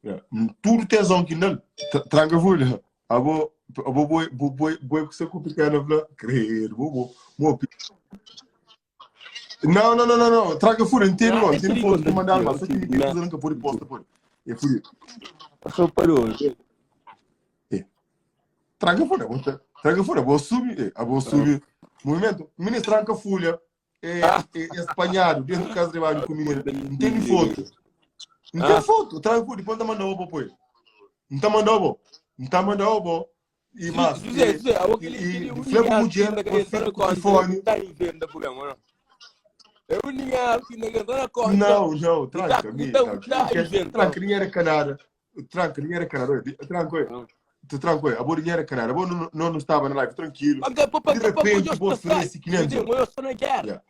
Yeah. Tudu tesão ki nal. Tranka fulha. Abo, abo boi, bo boi, boi ku saku pequeno fla, credo, bo bo, mo Não, não, não, não, não. Tranka fulha, entendo, não, entendo foto que mandaram, mas só que ninguém usa nunca pode posta, pode. É fulha. Só parou. É. Tranka fulha, bo tranka fulha, bo subi, é, bo subi. Movimento, ministro tranka fulha. É, é, espanhado dentro de casa de banho com menina. Não tem foto. Não tem foto. Tranka fulha, depois não tá mandando bo, pô. Não tá mandando bo. Não tá mandando bo. E mas, José, e, José, aquele, e, aquele e flebo mulher, que com tá na filho, com conta, telefone. tá inventa por aí, mano. É o único que não tá na conta. Não, não, Tá, tranca, mi, tá, não, tá inventando. tranca, dinheiro é canada. Tranca, dinheiro é canada. Tranca, oi. Tu tranca, oi. A boa dinheiro é canada. A boa não, não, não estava na live, tranquilo. De repente, vou oferecer 500 euros. Eu estou na guerra. Yeah.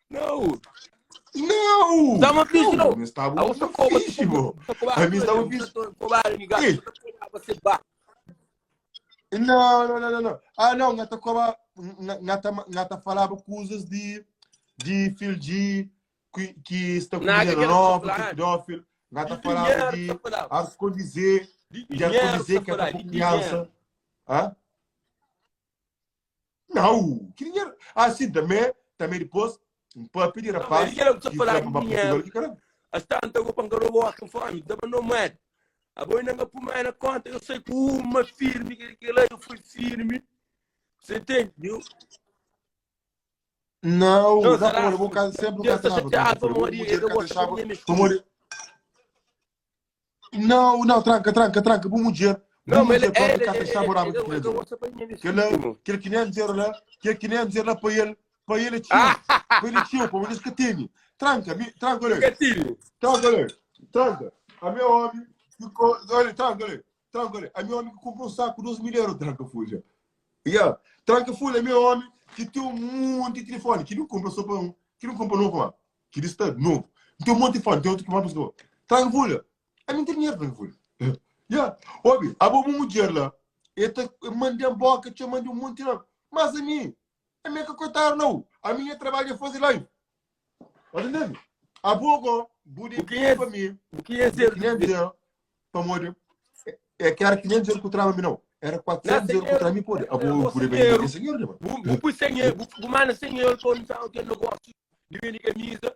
Não. Não! Tá uma fixe, não. Não estava A outra coba, fixe, bro. A mim estava fixe. Ei. Não, não, não, não, não. Ah, não, ngata coba, ngata, ngata falava coisas de, de Phil G, que, que está com Não, que dinheiro que novo, era que falar. pedófilo. Ngata De falava dinheiro de que tá falava. arcondizer, De de dinheiro que arcondizer tá que era falando, com de criança. dinheiro. Hã? Não, que dinheiro? Ah, sim, também, também depois, um papo de Não, rapaz mas dinheiro que tá que falando, foi para dinheiro. Portugal, que caramba. As tantas eu pancaro boa com fome, dava no moeda. A boi não pôr mais na conta, eu sei que uma firme, que que lá eu fui firme. Você entende? Eu, Não, Não, não, será? eu vou casa sempre Deus casa tá chateado, vou vou morrer, mulher eu que vou deixava, minha vou morrer. Não, não, tranca, tranca, tranca, vou mulher. Não, mas ele próprio ele que deixava orava ele de 500 eu euros. gosto para minha Que ele, que ele 500 euros lá, que ele 500 euros lá para ele, para ele é tio, para ele é tio, para ele que tem. Tranca, mi- tranca, olha, Gatilho. tranca, olha, tranca. A meu homem, ficou, olha, tranca, olha, tranca, olha. A meu homem que comprou um saco de 12 mil euros, tranca, fuja. Yeah. Tranca folha, meu homem, que tem um monte de telefone, que não compra só para um, que não compra novo, mano. Que está novo. Tem um monte de telefone, tem outro que vai buscar. Tranca folha. A mim tem dinheiro, tranca folha. Yeah. Óbvio, a boa mulher lá, eu te mandei boca, te mandei um monte lá. Mas a mim, a minha que coitada não. A minha trabalho é fazer live. Tá entendendo? A boa, budi O que é- para mim, O que é ser 500 euros, para morrer. É que era 500 euros que eu trava não. Era 400 Não, euros que eu trava pô. A boa, por euros. bem, 100 euros, mano. Bu pui 100 euros, bu manda 100 euros para não sabe aquele negócio de vender camisa,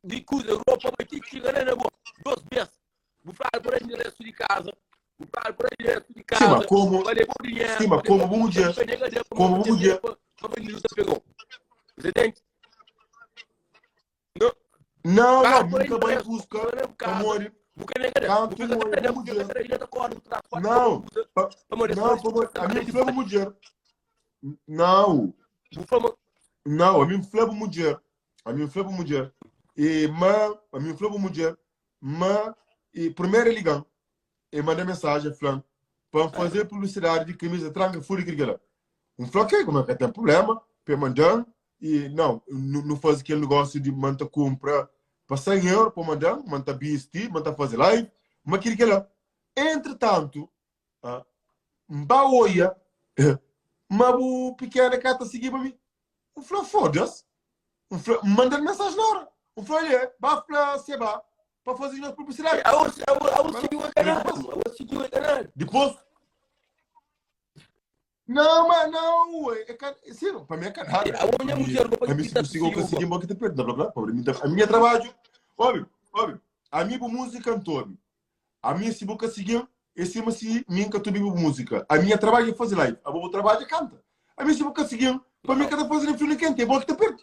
de coisa, roupa, vai ter que chegar lá na boa, duas vezes. Bu fala por endereço de casa, bu fala por endereço de casa. Sim, mas como- Valeu bom dinheiro. sim, mas como bom dia, como bom dia. Você entende? Não, Não, Cara, não, por nunca vai endereço, buscar, casa. amor. bu que nega, Canto, bu fica amor, cada bom bu dia. fica cada dia tá corre, tá corre. Não, pa- não, amor, a minha flama mulher. Não, Bu fama, não, a minha flama mulher. A minha flama mulher. E, mas, a minha flama mulher, mas, e primeiro ligam, e manda mensagem, falando, para fazer publicidade de camisa tranca, fúria, que lá. Um falou, ok, como é que tem problema? Para mandar, e não, não, não faz aquele negócio de manda compra para 100 euros para mandar, manda BST, manda fazer live, mas aquilo que lá. Entretanto, ah, mbaoia, mas o pequeno cá está seguindo para mim. Um falou, foda-se. Um falou, manda mensagem na hora. Um falou, olha, vá para Seba para fazer a publicidade. a você, a você seguiu o canal, a você seguiu o canal. Depois. Não, mas não. É, é, sim, para mim é canal. A minha mulher, A mim se consigo conseguir uma que te perdo, blá blá blá. A minha trabalho, óbvio, óbvio. A minha música cantor. A minha se boca seguir, esse mas se minha que tu música. A minha trabalho é fazer live. A boa trabalho é canta. A minha se boca seguir, para mim cada fazer filme quente, é bom que te perdo.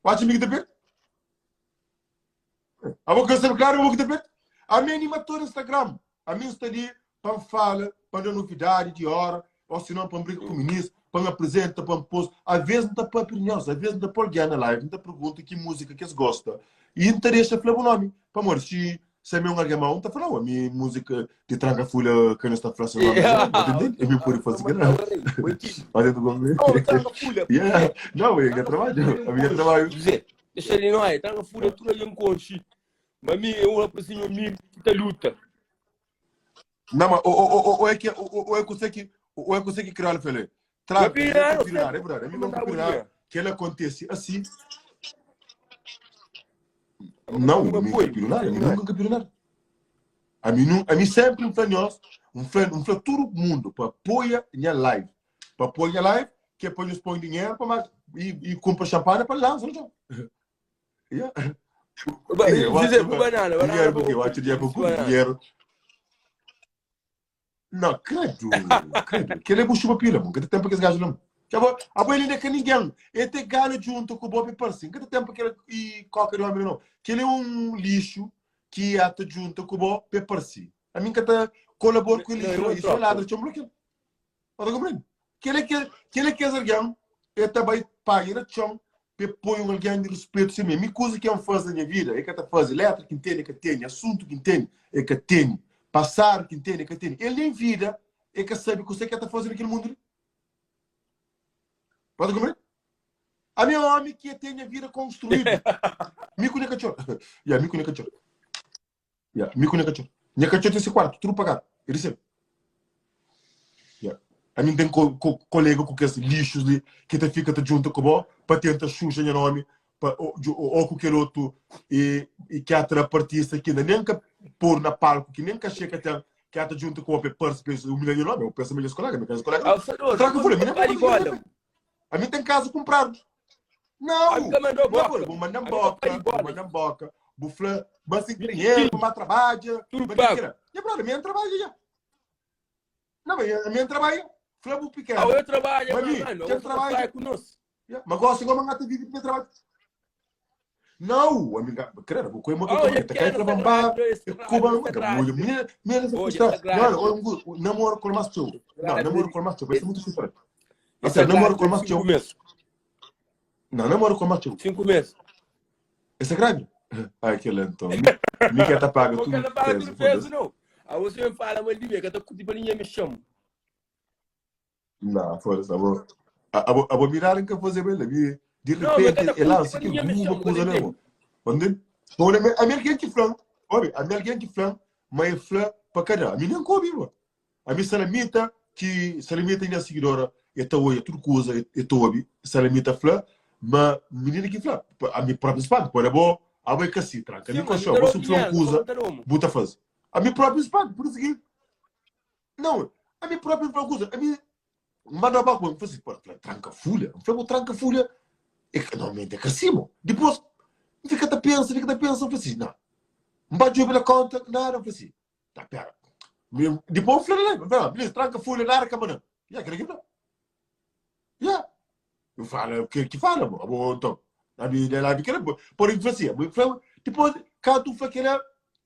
Acha que te perdo? A boca sempre claro, a boca te perdo. A minha animatora Instagram, a minha está ali para fala, para dar novidade de hora, ou se não para brincar com o ministro, para me apresenta, para me pôr. Às vezes não está para opinião, às vezes não está para alguém na live, não está pergunta que música que eles gostam. E não deixa falar o nome. Para amor, se se é meu alguém mau, não está falando, a minha música de tranca-folha que não está falando seu nome, entendeu? Eu me pude fazer não. Olha do governo. Não, tranca-folha. Yeah. Não, eu trabalho, a minha trabalho. José, deixa ele não é, tranca-folha tudo aí em conchi. Mas mim, eu rapazinho amigo que tá luta. Não, mas o o é que o é que você que o é que você que criou falei. Traga, Eu pirar, é verdade, é não pirar, que ela acontece assim. Não, nunca piro nada, nunca piro nada. Ami nu, ami sempri N fla nhos, N fla, N fla tudu mundu pa apoia nha live. Pa apoia nha live, ki é pa nhos poi dinheru pa mas i, i kumpra xampana pa lansa no txon. Yeah. Ba, Yeah, eu acho José, que bu banana, banana dinheiro pa porque eu bu acho dinheiro curti para banana. dinheiro. Não, credo, credo. Que ele é buchuba pila, mano. Que tem tempo que esse gajo não. Que abo, abo ele não é que ninguém. Ele tem gana junto com o Bob Parsi. Que tem tempo que ele e qualquer homem não. Que ele é um lixo que ata junto com o Bob Parsi. A mim que tá colabora com ele Não, irmão, isso é tropa. ladra, tinha um bloqueio. Tá compreendendo? Que ele que que ele quer alguém, ele também paga na chão, pe põe um alguém de respeito sem mim. Mi coisa que eu faço na minha vida, é que tá faz letra que entende, que tem, assunto que entende, é que tem, passado que entende, é que tem. Ele nem vida, é que sabe o que você quer tá fazendo naquele mundo. Pode compreender? A minha homem que tem a vida construída. Mi com cachorro. Yeah, mi com cachorro. Yeah, mi ku nha katxor. Nha katxor ten se kuartu, tudu pagadu. E resebe. Yeah. Ami N ten ko, ko, kolega ku kes lixus li ki ta fika ta djunta ku bo pa tenta xuxa nha nomi pa, o, o, o ku kel otu e, e ki atra partista ki inda nen ka pôdu na palku, ki nen kaxê ka ten, ki atra djunta ku bo pa e parse pa es umilha nha nomi. Eu pensa ma nhas kolega, mi ka nhas kolega Ah, não. Salvador, Tranka bu folha, mi nen ka ka di faze bola. nada. Ami ten kaza kunpradu. Ami Não! ka mandou Não, boka. bu manda Ami ka boka, pari bu bola. manda boka, bu fla, mas sem dinheiro, Mentirinha. mas trabalha, Tudo mas que pago. que Minha brother, minha trabalha já. Não, mas a minha trabalha, fla bu Ao pequena. eu trabalho, Mas mas mi, mano, quem você tá trabalha, conosco. yeah. Mas gosto igual mangata vive minha trabalho. Não, amiga, credo, vou comer Oh, que eu tá cai quero pra essa bambar, grávida, essa Cuba, grávida, essa mulher, grávida. menina, menina se Olha, frustrar. essa Não, grávida. olha, namoro com mais teu. Não, Grávida namoro de, com mais teu, vai ser muito frustrante. A essa sério, namoro grávida com de mais 5 teu. meses. Não, namoro com mais teu. 5 meses. Essa é grávida? Ai, que lento. Mi que tá paga Porque tudo ela paga peso, tudo peso, foda-se. não. Aí você me fala, mas de mim, que eu tô curtindo ninguém me chama. Não, foda-se, abo. Abo, abo mirar em que fazer bem, mi de Não, mas repente cada é lá, curte assim para que ninguém me gruba chama, coisa você não, entende? Onde? Então, a minha alguém que flan, olha, a minha alguém que flan, mas é flan para cada. A minha nem come, mano. A minha salamita, que salamita ainda é seguidora, é tá olha, tudo coisa, é tá ouve, salamita flan, mas menina que flan, a minha própria espada, pode bo, a mãe que se tranca, a Sim, minha mas colchão, me você dá flan dinheiro, não coisa, tá dando. buta faz. A minha própria espada, por isso que, não, a minha própria flan coisa, a minha, manda para a assim, pô, tranca folha, não tranca folha, é que normalmente é cassimo. Depois, fica a pensa, fica a pensa, eu falei assim, não, não bate pela conta, nada, eu falei assim, tá, pera. Depois eu falei, não, beleza, tranca folha, nada, câmara. E aquele que não. Yeah. Eu falo, o que que fala, bom, então, a minha live que era, por exemplo, assim, eu falei, depois, canto foi aquele,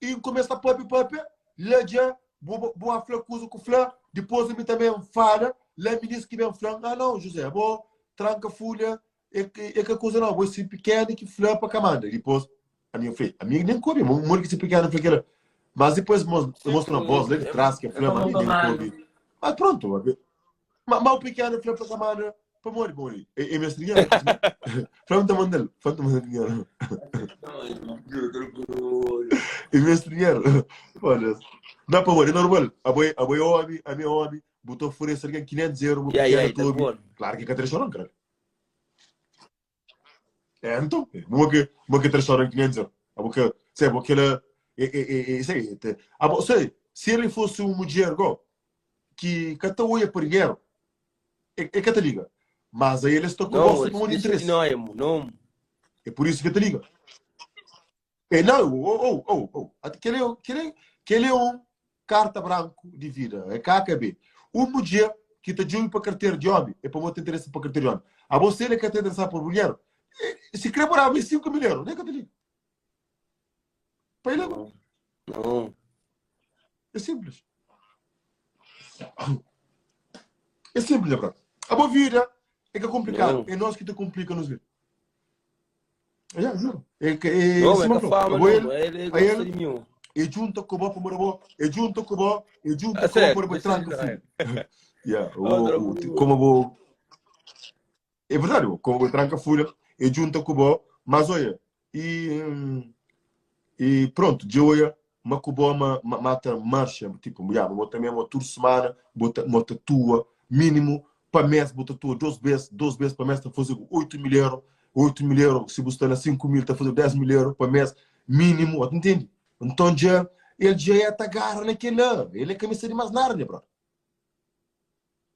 e começa a pop, pop, lá já, boa flor, coisa com flor, depois a mim também fala, lá me diz que vem flor, ah não, José, bom, tranca folha, é que, é que a coisa não, vou ser pequeno que flor para camada. Depois, a minha filha, a minha nem come, amor que se pequeno, aquela. Mas depois mostra uma voz lá de trás que é É flor, mas como a minha nem tomar. come. Mas pronto, mas, mas o pequeno flor para camada, para morrer, morrer. É, é mestre dinheiro. Flor tá mandando, flor tá mandando dinheiro. É mestre dinheiro. Olha, dá para morrer, é normal. A boi, a boi homem, a minha homem, botou oferece alguém 500 euros, o Yeah, pequeno yeah, tá tobi. bom. Claro que é que choram, cara. É, então, uma que uma que transforma em 500 euros. A boca, sei, porque ela é, é, é, sei, a bo, sei, se ele fosse um mulher go, que cata olha por dinheiro, é, é que te liga. Mas aí ele está com Não, você com um deixa de interesse. não, irmão, não. É por isso que te liga. É, não, oh, oh, oh, oh. Aquele, aquele, aquele é um carta branco de vida, é KKB. Uma mulher que te ajuda para carteira de homem, é para botar interesse para carteira de homem. A você ele quer te interessar por mulher, se quer morar 5 mil euros, nem que te liga. Para ele Não. Não. é simples. É simples, é brother. A boa vida é que é complicado. Não. É nós que te complica nos vida. É, juro. É que é, Não, é é que a fama, A não. ele, Ele a gosta ele, de mim. e junta com o bom para o e junta com o bom, e junta A com o bom sério, para o deixa de tranca não. folha. Yeah, Outra o, o, como vou, é verdade, como vou tranca folha, e junta com o bom, mas olha, e, e pronto, de olha, uma cubo ma, mata marcha, tipo, yeah, vou também uma tour semana, bota, bota tua, mínimo, para mês, bota tua 12 vezes, 12 vezes para mês, está fazendo 8 mil euros, 8 mil euros, se você está na 5 mil, está fazendo 10 mil euros para mês, mínimo, entende? Então já El dja é ta gara na kel-la. El é ka meste di más nada, nha brother.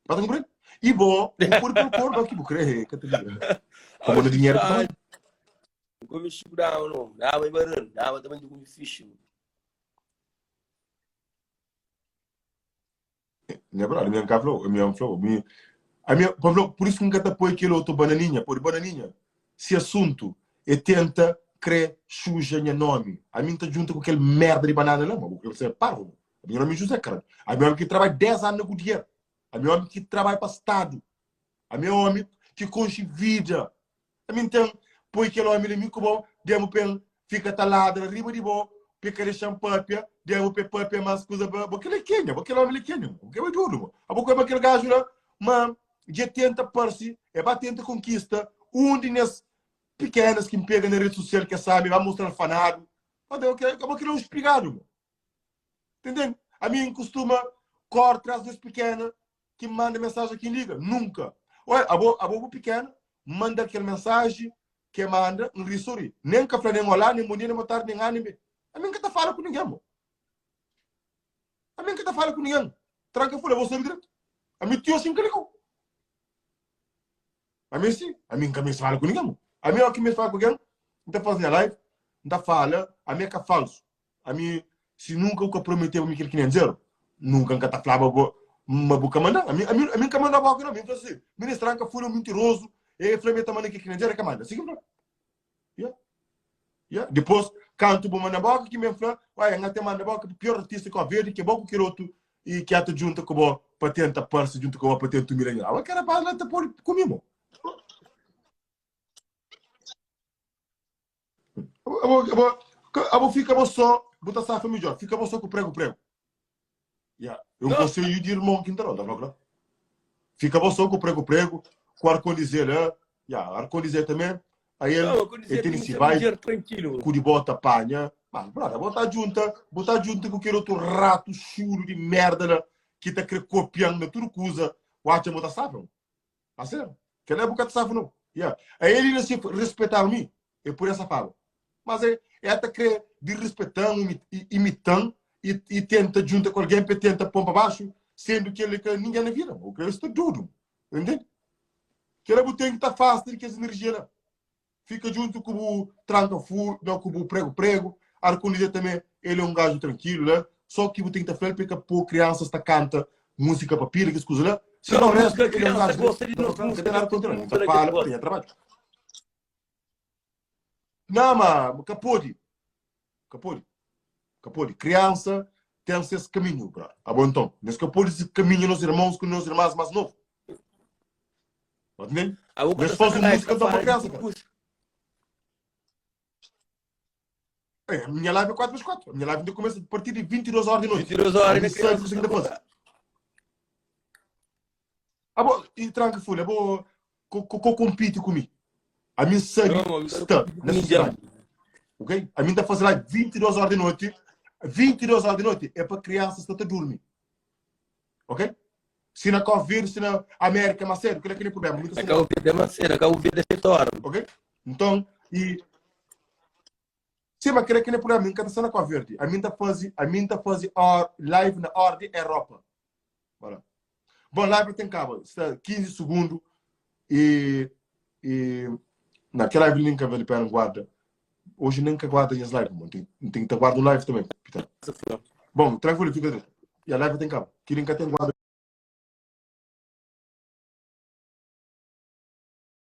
Ba ta konprende? I bo, bu pode pôr kordu ki bu krê, ka ta liga. Pamodi na dinheru ki ta bai. N ka mexi ku dama no. Dama i barel. Dama ta manda kume fixi. Nha brother, mi N ka fla-u, mi N fla-u, mi, ami, pa fla-u, pur isu ki N ka ta poi kel otu bananinha, podi bananinha, si asuntu é tenta krê suja nha nomi, ami N ta djunta ku kel merda di banana la, ma bu krê ser parvu, bo. Ami nha nomi é José, caralho. Ami é omi ki trabadja 10 anu na Goodyear. Ami é omi ki trabadja pa stadu. Ami é omi ki konxe vida. Ami N ten poi kel omi li mi ku bo, demu pa el fika ta ladra riba di bo, pa el ka dexa-m papia, demu pa el papia más kuza pa bo. Kel é kenha? Bo kel omi li é kenha? Bo ke bai dodu bo? Abo ku bai kel gaju la, ma dja tenta parse, e ba tenta konkista un di nes pikenas ki N pega na redi sosial ke sabe, ba mostra-l fanadu. Abo kel é un spigadu bo. Ta intende? Ami N kustuma kóre tras des pikena ki manda mensaji ki N liga? Nunka. Oi, abo, abo bu pikena, N manda-l kel mensaji ki e manda, N ri sori. Nen N ka fla nen olá, nen bon dia, nen boa tardi, nen A, nen B. Ami N ka ta fala ku ningen, bo. Ami N ka ta fala ku ningen. Tranka fulha, bo sabe dretu. Ami ti oxi N ka ligau. Ami si, ami N ka meste fala ku ningen, bo. Ami óki N meste fala ku algen, N ta faze nha live, N ta fala, ami é ka falsu. Ami, si nunka bu ka prometeba mi kel ki nen dzeru, nunka N ka ta flaba bo ma bu ka manda-m. Ami, ami, ami N ka manda boka, nau. Mi N fla si, Ministra N ka fui un mintirozu, e fla mi e ta manda kel ki nen dzeru, e ka manda. Si ki N fla. Ya. Ya. Dipôs, kantu bu manda boka, ki mi N fla, Oia, N ate manda boka pa pior artista ki Verde, ki é bo ku kel otu i ki ata djunta ku bo pa tenta parse djuntu ku bo pa tenta umilha nha. Awa, kel rapaz la ta pode ku mi, mo. Abo, abo, abo fika bo só, bu ta safa midjor. Fika bo só ku prego prego. Yeah. É um conselho de irmão que entrou, tá falando? Fica bo só com prego prego, com arcondizer lá. Yeah, arcondizer também. Aí ele, Não, arcondizer ele tem tem que se ser vai, mulher tranquilo. cu de bota panha. Mas, brother, botar junta, botar junta com aquele outro rato chulo de merda lá, que tá querer copiando na tudo coisa. O acha botar safa. A sério. Kel la bu ka ta safa nau. Yeah. A el inda si respetaba mi, e pudia safaba. Mas e, e ta kre di respetan, imitan e, e tenta junta ku algen pa e tenta pon pa baxu, sendu ki el e ka ningen na vida. Bu kre sta dudu. Entende? Kel la bu ten ki ta afasta di kes enerjia la. Fika djuntu ku bu tranka fu, no ku bu pregu pregu, Arkondize tanbe el é un gaju trankilu la, so ki bu ten ki ta flal pa e ka po kriansas ta kanta musika pa pila kes kuza la, si Não, no restu música el é un criança gaju gosta de ta nos fla, N ka música ten nada nos tem kontra el, N música ta la que fala pa gosta. nha trabadju. Não, ma ka pode, ka pode, ka pode. Kriansa ten ses kaminhu, bra. Abo nton, nos ka pode se kaminhu nos irmons ku nos irmas mas novu. Tá entendendo? Abo ka Nós ta faz sta na live música ta então para fala de criança, tudo cara. coisa. É, a minha live é 4 vezes 4. A minha live ainda começa a partir de 22 horas de noite. 22 horas A na mim sabe o criança que você está ainda faz. acordada. Abo, e tranca folha, abo, co, co, co compete comigo. A mim sabe Não, amigo, eu está compito na com ninguém. sociedade. Ok? A mim tá fazendo live 22 horas de noite. 22 horas de noite é para crianças estar a dormir. Ok? Si na Cabo Verde, si na América, mas sério, kel aquele problema. Na Cabo Verde é mais cedo, na Cabo Verde é 7 horas. Ok? Então, e Sim, mas kel aquele problema, nunca tá na Cabo Verde. A mim tá fazer, a mim tá fazer live na hora de Europa. Bora. Bom, live tem cabo, está 15 segundos e e naquela live nunca vale a pena guarda. Hoje nunca guarda minhas lives, mano. Tem, tem que guardar um live também, Peter. Bom, tranquilo, fica. E a live tem cabo. Que nunca tem guarda.